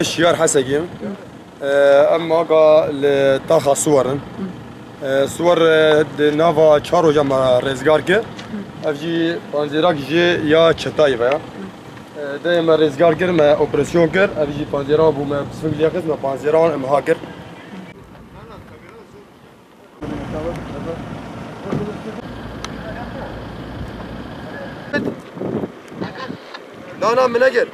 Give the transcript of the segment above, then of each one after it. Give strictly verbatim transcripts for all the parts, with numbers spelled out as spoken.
Şiyar Hesekî. Em aga li taxa Siwer in. Siwer, e, di nava çar roja me rêzgar kir. Ev jî panzêrak jê ya çetayî ve ya. E, dê me rêzgar kir, me operasyon kir. Ev jî panzêra bû, me bi sivîl xist, me panzêra wan imha kir. Na, na, min negir.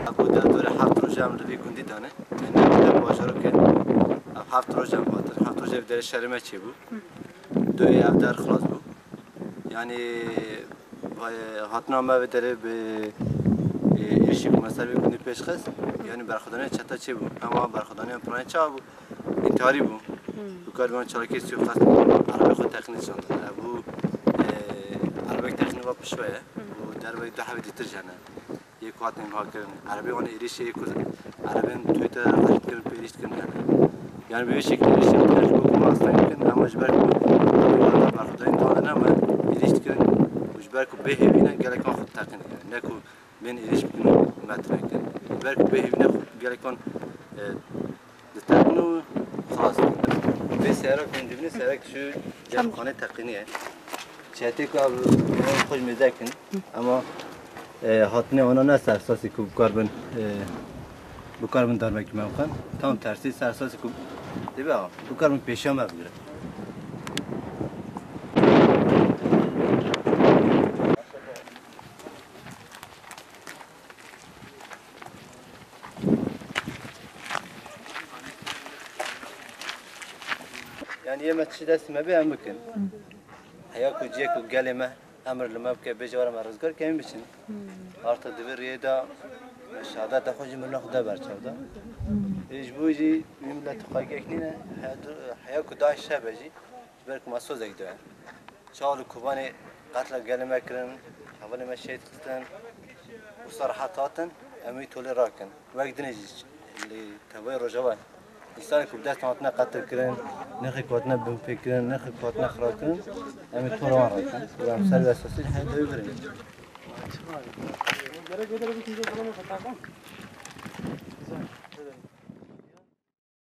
Ev ku derdorê heft roj em li vî gundî dane. Yanî ev bajarokê ev heft roj em hatin. Heft roj ev derê şerê me çêbû. Doyê ev der xilas bû. Yanî, vay, hatina me vê derê bi, e, êrişî ku me ser vê gundî pêş xist, yanî berxwedaniya çeta çêbû. Ema berxwedaniya piraniya çawa bû? Întiharî bû. Bi kar van çalakê suîqast erebê xwe teqînî çandin. Ev bû, e, erebek teqînî va pişve ye. Û derveyî du hebê dîtir jene. Yê ku hatin imha kirin. Erebê wan êrîşê yê ku erebên Twitter re xwe dikirin, pê êrîş dikirin hene. Yani bi vê şekilde êrîşê dikirin ji bo ku me asteng bikin, ama ji ber ku berxwedayî dane me êrîş dikirin û ji ber ku bê hêvî ne gelek wan xwe diteqînin. Yani ne ku bên êrîş bikin û me tune kirin. Ji ber ku bê hêvî ne gelek wan, e, Diteqin û xalas. Vê seyara ku hûn dibînin, seyara ku çû cemxanê teqînî ye. Çetê ku ev, ev xwe ji mêze kin. Ama, e, hatinê wana ne ser esasî ku bikaribin, e, bikaribin darbekî me bixin. Tam tersî, ser esasî ku dibe, bikaribin pêşiya me bigirin. Yani yê me çi destê me bê em bikin. Heya ku cihê ku gelê me emir li me bike, bêje were me rizgar ke em biçin. Arta di vê riyê de me şehadet de xwe jî mirina xwe de berçav da. Ê ji bo jî wî milet xwe gek nîne, heya du-, heya ku DAIŞ hebe jî, ji ber ku me sozek due. Çawa li Kobanê qetla gelê me kirin, hevalê me şehîd xistin, wisa rehet hatin, em wî tolê rakin. Wek dinê jî li tevayê Rojava însanê ku bi dest hatine qetil kirin, nirxê ku hatine binpêkirin, nirxê ku hatine xirabkirin, em ê tola wan rakin. Û em ser vê esasî heye dewê birin.